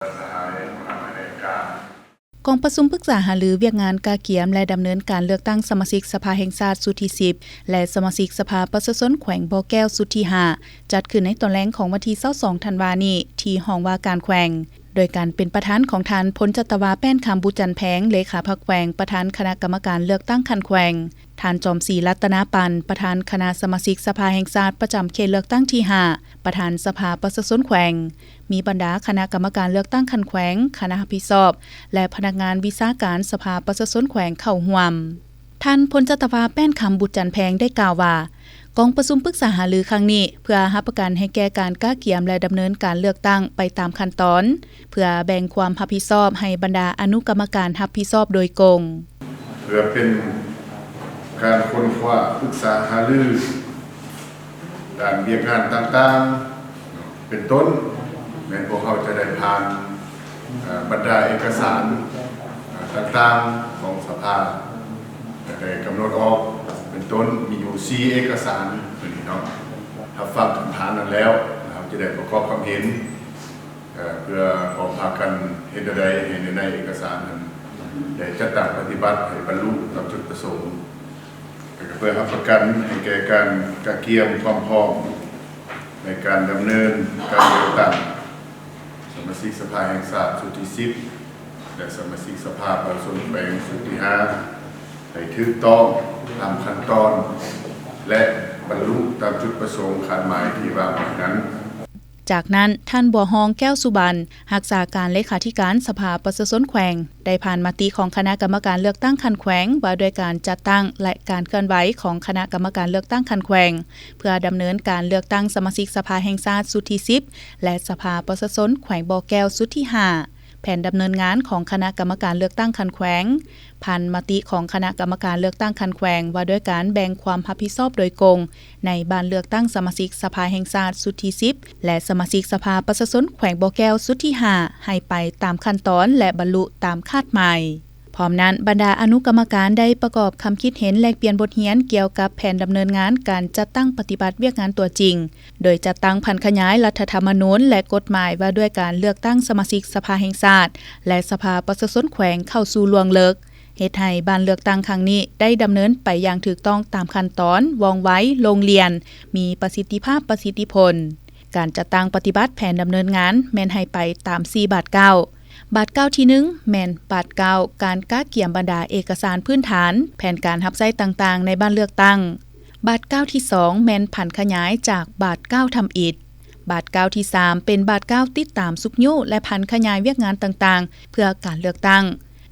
ກອງປະຊຸມປຶກສາຫາລືວຽກງານກະກຽມ ແລະ ດຳເນີນການເລືອກຕັ້ງສະມາຊິກສະພາແຫ່ງຊາດຊຸດທີສິບ ແລະ ສະມາຊິກສະພາປະຊາຊົນແຂວງບໍ່ແກ້ວຊຸດທີຫ້າ ຈັດຂຶ້ນໃນຕອນແລງຂອງວັນທີຊາວສອງທັນວານີ້ ທີ່ຫ້ອງວ່າການແຂວງ ໂດຍການເປັນປະທານຂອງທ່ານ ພົນຈັດຕະວາ ແປ້ນຄຳ ບຸດຈັນແພງ ເລຂາພັກແຂວງ ປະທານຄະນະກຳມະການເລືອກຕັ້ງຂັ້ນແຂວງ, ທ່ານ ຈອມສີ ລັດຕະນາປັນ ປະທານຄະນະສະມາຊິກສະພາແຫ່ງຊາດປະຈຳເຂດເລືອກຕັ້ງທີຫ້າ ປະທານສະພາປະຊາຊົນແຂວງ, ມີບັນດາຄະນະກຳມະການເລືອກຕັ້ງຂັ້ນແຂວງ, ຄະນະຮັບຜິດຊອບ ແລະ ພະນັກງານວິຊາການສະພາປະຊາຊົນແຂວງເຂົ້າຮ່ວມ. ທ່ານ ພົນຈັດຕະວາ ແປ້ນຄຳ ບຸດຈັນແພງ ໄດ້ກ່າວວ່າ ກອງປະຊຸມປຶກສາຫາລືຄັ້ງນີ້ ເພື່ອຮັບປະກັນໃຫ້ແກ່ການກະກຽມ ແລະ ດຳເນີນການເລືອກຕັ້ງໄປຕາມຂັ້ນຕອນ, ເພື່ອແບ່ງຄວາມຮັບຜິດຊອບໃຫ້ບັນດາອະນຸກຳມະການຮັບຜິດຊອບໂດຍກົງ. ເພື່ອເປັນການຄົ້ນຄວ້າປຶກສາຫາລືດ້ານວຽກງານຕ່າງໆ ເປັນຕົ້ນ ແມ່ນພວກເຮົາຈະໄດ້ຜ່ານ ເອີ ບັນດາເອກະສານ ເອີ ຕ່າງໆຂອງສະພາ ໄດ້ກຳນົດອອກ ເປັນຕົ້ນມີຢູ່ສີ່ເອກະສານ ຕົວນີ້ເນາະ ຮັບຟັງຄຳຖາມນັ້ນແລ້ວ ເຮົາຈະໄດ້ປະກອບຄຳເຫັນ ເອີ ເພື່ອເຮົາພາກັນເຮັດແນວໃດໃຫ້ໃນເອກະສານນັ້ນໄດ້ຈັດຕັ້ງປະຕິບັດໃຫ້ບັນລຸຕາມຈຸດປະສົງ ແລະ ກໍເພື່ອຮັບປະກັນໃຫ້ແກ່ການກະກຽມຄວາມພ້ອມໃນການດຳເນີນການເລືອກຕັ້ງ ສະມາຊິກສະພາແຫ່ງຊາດຊຸດທີສິບ ແລະ ສະມາຊິກສະພາປະຊາຊົນແຂວງຊຸດທີຫ້າ ໃຫ້ຖືກຕ້ອງຕາມຂັ້ນຕອນ ແລະ ບັນລຸຕາມຈຸດປະສົງຄາດໝາຍທີ່ວາງໄວ້ນັ້ນ. ຈາກນັ້ນ ທ່ານ ບົວຮອງ ແກ້ວສຸບັນ ຮັກສາການເລຂາທິການສະພາປະຊາຊົນແຂວງ ໄດ້ຜ່ານມະຕິຂອງຄະນະກຳມະການເລືອກຕັ້ງຂັ້ນແຂວງ ວ່າດ້ວຍການຈັດຕັ້ງ ແລະ ການເຄື່ອນໄຫວຂອງຄະນະກຳມະການເລືອກຕັ້ງຂັ້ນແຂວງ ເພື່ອດຳເນີນການເລືອກຕັ້ງສະມາຊິກສະພາແຫ່ງຊາດຊຸດທີສິບ ແລະ ສະພາປະຊາຊົນແຂວງບໍ່ແກ້ວຊຸດທີຫ້າ ແຜນດຳເນີນງານຂອງຄະນະກຳມະການເລືອກຕັ້ງຂັ້ນແຂວງ, ຜ່ານມະຕິຂອງຄະນະກຳມະການເລືອກຕັ້ງຂັ້ນແຂວງ ວ່າດ້ວຍການແບ່ງຄວາມຮັບຜິດຊອບໂດຍກົງໃນບ້ານເລືອກຕັ້ງສະມາຊິກສະພາແຫ່ງຊາດຊຸດທີສິບ ແລະ ສະມາຊິກສະພາປະຊາຊົນແຂວງບໍ່ແກ້ວຊຸດທີຫ້າ ໃຫ້ໄປຕາມຂັ້ນຕອນ ແລະ ບັນລຸຕາມຄາດໝາຍ. ພ້ອມນັ້ນ, ບັນດາອະນຸກຳມະການໄດ້ປະກອບຄຳຄິດເຫັນແລກປ່ຽນບົດຮຽນກ່ຽວກັບແຜນດຳເນີນງານການຈັດຕັ້ງປະຕິບັດວຽກງານຕົວຈິງ, ໂດຍຈັດຕັ້ງຜັນຂະຫຍາຍລັດຖະທຳມະນູນ ແລະ ກົດໝາຍວ່າດ້ວຍການເລືອກຕັ້ງສະມາຊິກສະພາແຫ່ງຊາດ ແລະ ສະພາປະຊາຊົນແຂວງເຂົ້າສູ່ລວງເລິກ, ເຮັດໃຫ້ບ້ານເລືອກຕັ້ງຄັ້ງນີ້ໄດ້ດຳເນີນໄປຢ່າງຖືກຕ້ອງຕາມຂັ້ນຕອນ, ວ່ອງໄວ, ໂລ່ງລ່ຽນ, ມີປະສິດທິພາບ, ປະສິດທິຜົນ. ການຈັດຕັ້ງປະຕິບັດແຜນດຳເນີນງານແມ່ນໃຫ້ໄປຕາມສີ່ບາດກ້າວ. ບາດກ້າວທີໜຶ່ງ ແມ່ນບາດກ້າວການກະກຽມບັນດາເອກະສານພື້ນຖານ, ແຜນການຮັບໃຊ້ຕ່າງໆໃນບ້ານເລືອກຕັ້ງ. ບາດກ້າວທີສອງ ແມ່ນຜັນຂະຫຍາຍຈາກບາດກ້າວທຳອິດ. ບາດກ້າວທີສາມ ເປັນບາດກ້າວຕິດຕາມຊຸກຍູ້ ແລະ ຜັນຂະຫຍາຍວຽກງານຕ່າງໆເພື່ອການເລືອກຕັ້ງ.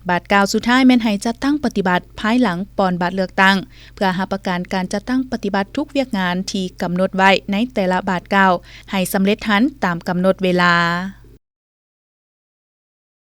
ບາດກ້າວສຸດທ້າຍແມ່ນໃຫ້ຈັດຕັ້ງປະຕິບັດພາຍຫຼັງປ່ອນບາດເລືອກຕັ້ງ ເພື່ອຮັບປະກັນການຈັດຕັ້ງປະຕິບັດທຸກວຽກງານທີ່ກຳນົດໄວ້ໃນແຕ່ລະບາດກ້າວໃຫ້ສຳເລັດທັນຕາມກຳນົດເວລາ.